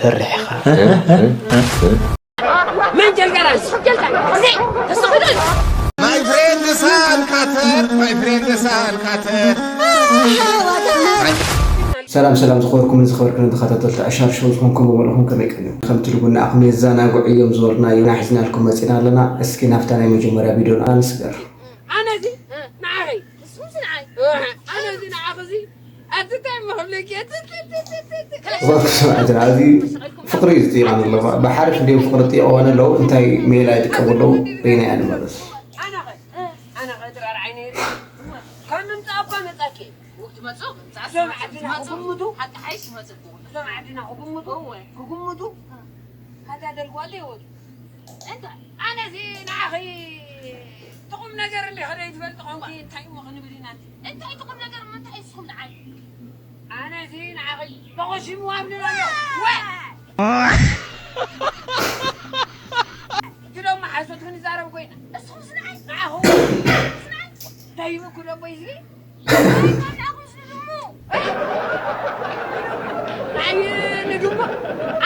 ተሪሕኻ። መንጀል ጋራ ስሕጀልካ እዚ ተስኽዱ። My friend ሳልካተር፣ my friend ሳልካተር። ሰላም ሰላም ዝኸበርኩምን ዝኸበርክን ተኸታተልቲ ኣሻር ሾው ዝኾንኩም ብምልኹም ከመይ ቀኒኹም? ከምቲ ልቡና ኣኹም የዘናግዑ እዮም ዝበልናዮ ናይ ሒዝናልኩም መፂና ኣለና። እስኪ ናብታ ናይ መጀመርያ ቪድዮና ንስገር። ኣነ እዚ ንዓኸይ ኣነ እዚ ንዓኺ እዚ ኣትታይ መኽብለኪ ወርክ ሰማዕትና እዚ ፍቅሪ እዩ ዝጥይቃ ዘሎ። ብሓርፍ እንዲዮም ፍቅሪ ጥይቀዋን ኣለዉ እንታይ ሜላ ይጥቀሙ ኣለዉ ሪና እያ ንመለስ። ኣነ ኸ ድራር ዓይነ ከም ምምፃእ እኳ መፃኪ ትመፅእ እዞም ዓድና ክግምቱ ሓቂ ሓይሽ ይመፅእ እዞም ዓድና ክግምቱ ክግምቱ ካታደርግዋ ኣለይ ወዱ እንታይ ኣነ እዚ ንዓኺ ትቑም ነገር እንዲ ኸደ ይትፈልጥ ኾንኪ እንታይ እሞ ክንብል ኢና እንታይ ትቑም ነገር ምንታይ እስኹም ንዓይ ኣነ እዚ ንዓኺ ተቖሺሙ ኣብኒ ኣሎ ወ እቲ ደሞ ሓሶት ክንዛረብ ኮይና እስኹም ስንዓይ ንዓኹ ስንዓይ እንታይ ይብኩ ደቦይ እዚ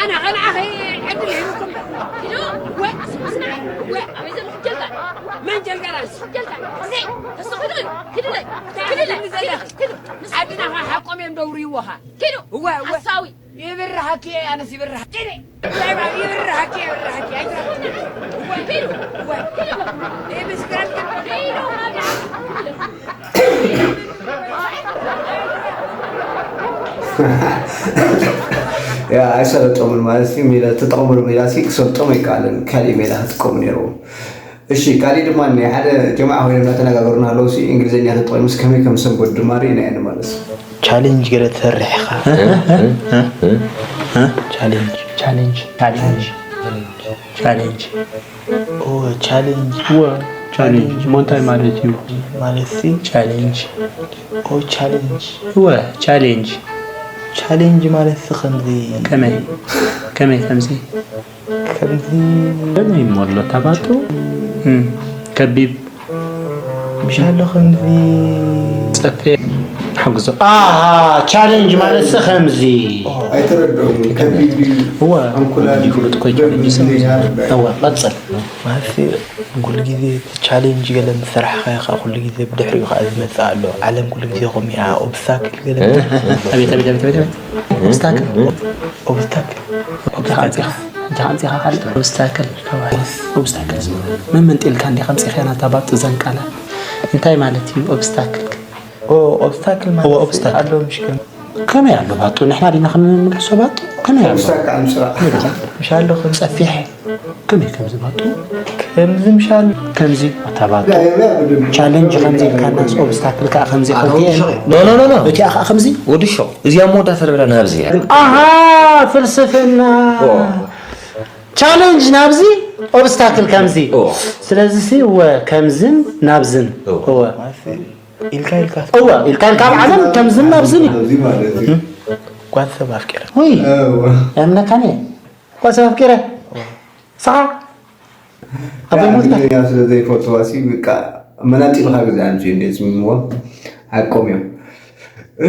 ኣነ ኸንዓኸ ዕድል ሂብኩም ኪዱ ወይ ኣስመስናይ ወይ ኣበይ ዘለኹ ጀልጋ መን ጀልጋ ዳ ንስኹም ጀልጋ እዚ ተስኹዱ ኪዱለይ ኪዱለይ ኪዱ ዓድና ኸ ሓቆም እዮም ደውርይዎ ኸ ኪዱ እወ እወ ሓሳዊ ይብርሃኪ ኣነስ ይብርሃ ኪዱ ይብርሃኪ ይብርሃኪ ኣይትረብኒ ኪዱ ወይ ኪዱ ምስክራት ኪዱ ኣይሰለጦምን ማለት እዩ ሜላ ተጠቕምሉ ሜላ ሲ ክሰልጦም ኣይከኣለን ካሊእ ሜላ ክጥቀሙ ነይርዎም እሺ ካሊእ ድማ እኒ ሓደ ጀማዓ ኮይኖም እናተነጋገሩ እናሃለዉ ሲ እንግሊዝኛ ተጠቒሙስ ከመይ ከም ዝሰንበዱ ድማ ርኢና ኢና ማለት እዩ ቻሌንጅ ገለ ትሰርሕ ኢኻ ቻሌንጅ ቻሌንጅ ቻሌንጅ ቻሌንጅ ቻሌንጅ እወ ቻሌንጅ እሞ እንታይ ማለት እዩ ማለት ሲ ቻሌንጅ ኦ ቻሌንጅ እወ ቻሌንጅ ቻሌንጅ ማለት ሲ ከምዚ ከመይ ከመይ ከምዚ ከምዚ ከመይ እሞ ኣሎ ታባጡ ከቢብ ምሻሎ ከምዚ ጸፌ ሓግዞ ኣሃ ቻሌንጅ ማለት ሲ ከምዚ ኣይተረድኦም ከቢድ እዩ እወ ኣንኩላሊት ይፍሉጥ ኮይ ቻሌንጅ ሰብ እወ ቀጽል ማለት ኩሉ ግዜ እቲ ቻሌንጅ ገለ ምስ ሰራሕኻዮ ከዓ ኩሉ ግዜ ብድሕሪኡ ከዓ ዝመፅእ ኣሎ ዓለም ኩሉ ግዜ ከምኡ እያ ኦብስታክል ገለ ኣቤት ኣቤት ኣቤት ኣቤት ኦብስታክል ኦብስታክል ኦብስታክል ኣምፂኻ ካልእ ኦብስታክል ኦብስታክል መመንጢልካ እንዲኻ ኣምፂኻያ ናታ ባጡ ዘን ቃላት እንታይ ማለት እዩ ኦብስታክል ኦብስታክል ማለት ኣሎ ምሽ ከም ከመይ ኣሎ ባጡ ንሕና ዲና ክንምልሶ ባጡ ከመይ ኣሎ ኦብስታክል ኣምፅኻ ምሽ ኣሎ ከም ፀፊሐ ከመይ ከምዚ ባጡ ከምዚ ምሽ ኣሎ ከምዚ ኣታ ባጡ ቻለንጅ ከምዚ ኢልካናስ ኦብስታክል ከዓ ከምዚ ከምዚ ኖ ኖ ኖ እቲኣ ከዓ ከምዚ ወዲ ሾ እዚኣ መወዳእታ ንብላ ናብዚ እያ ኣሃ ፍልስፍና ቻለንጅ ናብዚ ኦብስታክል ከምዚ ስለዚ ሲ እወ ከምዝን ናብዝን እወ ኢልካ ኢልካ እወ ኢልካ ኢልካ ኣብ ዓለም ከምዝን ናብዝን እዩ እዚ ማለት እዩ ጓል ሰብ ኣፍቂረ ውይ ያምነካኒ ጓል ሰብ ኣፍቂረ ሰዓ ኣበይ ሞትካ እንግሊዝኛ ስለ ዘይፈልጥዋ ሲ በቃ መናጢልካ ግዜ ኣምፅኡ እንደ ዝምንዎ ሓቆም እዮም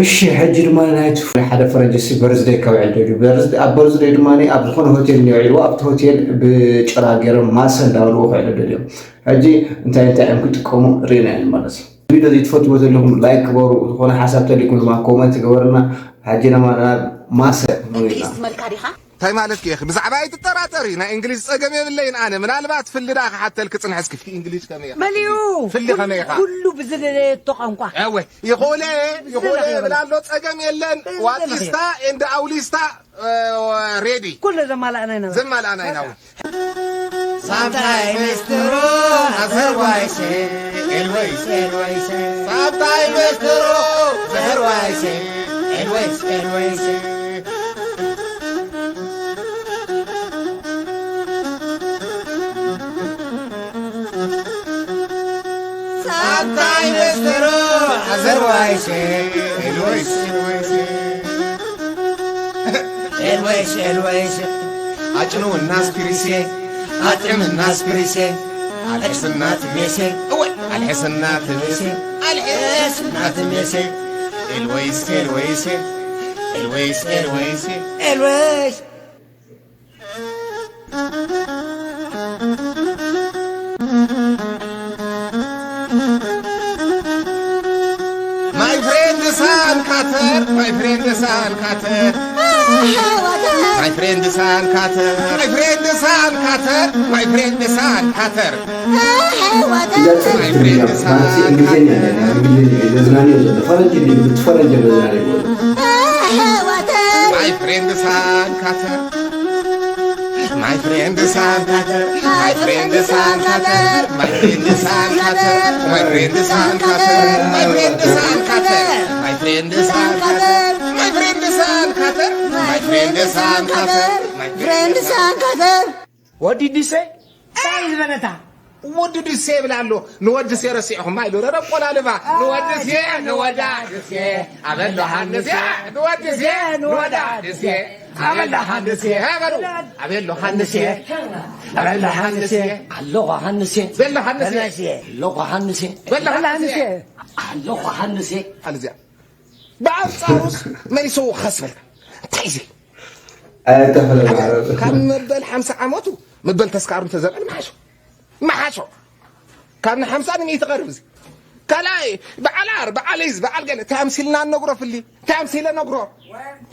እሺ ሕጂ ድማ ናይ ሓደ ፈረንጂ ሲ በርዝደይ ከብዕል ደልዩ ኣብ በርዝደይ ድማ ኣብ ዝኾነ ሆቴል እኒኦ ዒልዎ ኣብቲ ሆቴል ብጭራ ገይሮም ማሰ እንዳበልዎ ክዕሉ ደልዮም ሕጂ እንታይ እንታይ እዮም ክጥቀሙ ርኢና ንመለስ ቪድዮ ዘይትፈትዎ ዘለኹም ላይክ ግበሩ ዝኾነ ሓሳብ ተሊኩም ድማ ኮመንት ግበርና ሕጂ ድማ ናብ ማሰ ንሪና መልካ ዲኻ እንታይ ማለትኪ ኢኺ? ብዛዕባይ ኣይትጠራጠሪ። ናይ እንግሊዝ ጸገም የብለይን ኣነ። ምናልባት ፍሊ ደኣ ክሓተልኪ ጽንሐ እስኪ ፍቲ እንግሊዝ ከመይ ኢኻ? መሊኡ ፍሊ ከመይ ኢኻ? ኩሉ ብዝደለየቶ ቋንቋ። እወ ይኽእለ ይኽእለ ይብል ኣሎ ጸገም የለን። ዋጢስታ ኤንድ ኣውሊስታ ሬዲ ኩሉ ዘማላእና ኢና። ዘማላእና ኢና። ሳምታይ ሚስጥሩ ኣዘርዋይሴ ኤልወይስ ኤልወይሴ ሳምታይ ሚስጥሩ ዘርዋይሴ ኤልወይስ ኤልወይሴ ሳምታይ ሚስጥሩ ኣዘርዋይሴ ኤልወይስ ኤልወይሴ ኤልወይስ ኤልወይስ ኣጭንውና ስፒሪሴ ኣጥዕምና ስፒሪሴ ኣልሕስና ትሜሴ እወ ኣልሕስና ትሜሴ ኣልሕስና ትሜሴ ኤልወይስ ኤልወይስ ኤልወይስ ኤልወይስ ኤልወይስ Sandkater. My friend Sandkater. My friend Sandkater. My friend Sandkater. My friend Sandkater. My friend Sandkater. My friend Sandkater. My friend Sandkater. My friend Sandkater. My friend Sandkater. My friend Sandkater. My friend Sandkater. My friend Sandkater. My friend Sandkater. ወዲ ዲሰ እንታይ ዝበለታ ወዲ ዲሴ ይብላ ኣሎ። ንወዲ ሴ ረሲዕኹማ ኢሉ ረረብ ቆላልባ። ንወዲ ሴ ንወዳ ዲሴ ኣበሎ ሃንሴ ንወዲ ሴ ንወዳ ዲሴ ኣበሎ ሃንሴ በሉ። ኣበሎ ሃንሴ ኣበሎ ሃንሴ ኣለኹ ሃንሴ በሎ ሃንሴ ኣለኹ ሃንሴ በሎ ሃንሴ ኣለኹ ሃንሴ ኣልዚያ ብኣንጻሩስ መሊሱ ክኸስበልካ እንታይ እዚ ኣይተፈለማረብ ካብ መበል ሓምሳ ዓመቱ መበል ተስካሩ ተዘብዕል መሓሾ መሓሾ ካብ ንሓምሳ ንሚእቲ ቀርብ እዚ ካልኣይ በዓል ዓር በዓል ዒዝ በዓል ገለ እንታይ ኣምሲልና ነግሮ ፍሊ እንታይ ኣምሲለ ነግሮ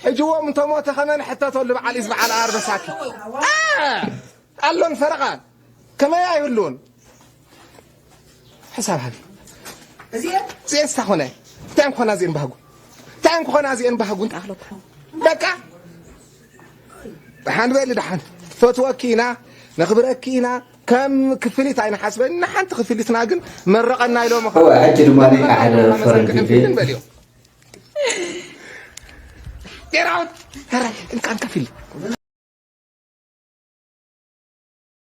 ሕጂ እዎም እንተሞተ ከመ ንሕተተሉ በዓል ዒዝ በዓል ዓር በሳኪ ኣሎን ፈረቓን ከመይ ኣይህልውን ሕሳብ ሃቢ እዚአን ስታ ኾነ እንታይ እንኮና እዚአን ባህጉ እንታይ እንኮና እዚአን ባህጉ በቃ ደሓን በሊ ደሓን ፈትወኪ ኢና ነኽብረኪ ኢና ከም ክፍሊት ኣይንሓስበን ንሓንቲ ክፍሊትና ግን መረቐና ኢሎም ሕጂ ድማ ሓደ ፈረንጂ ቤት ጌራውት እንካን ከፊል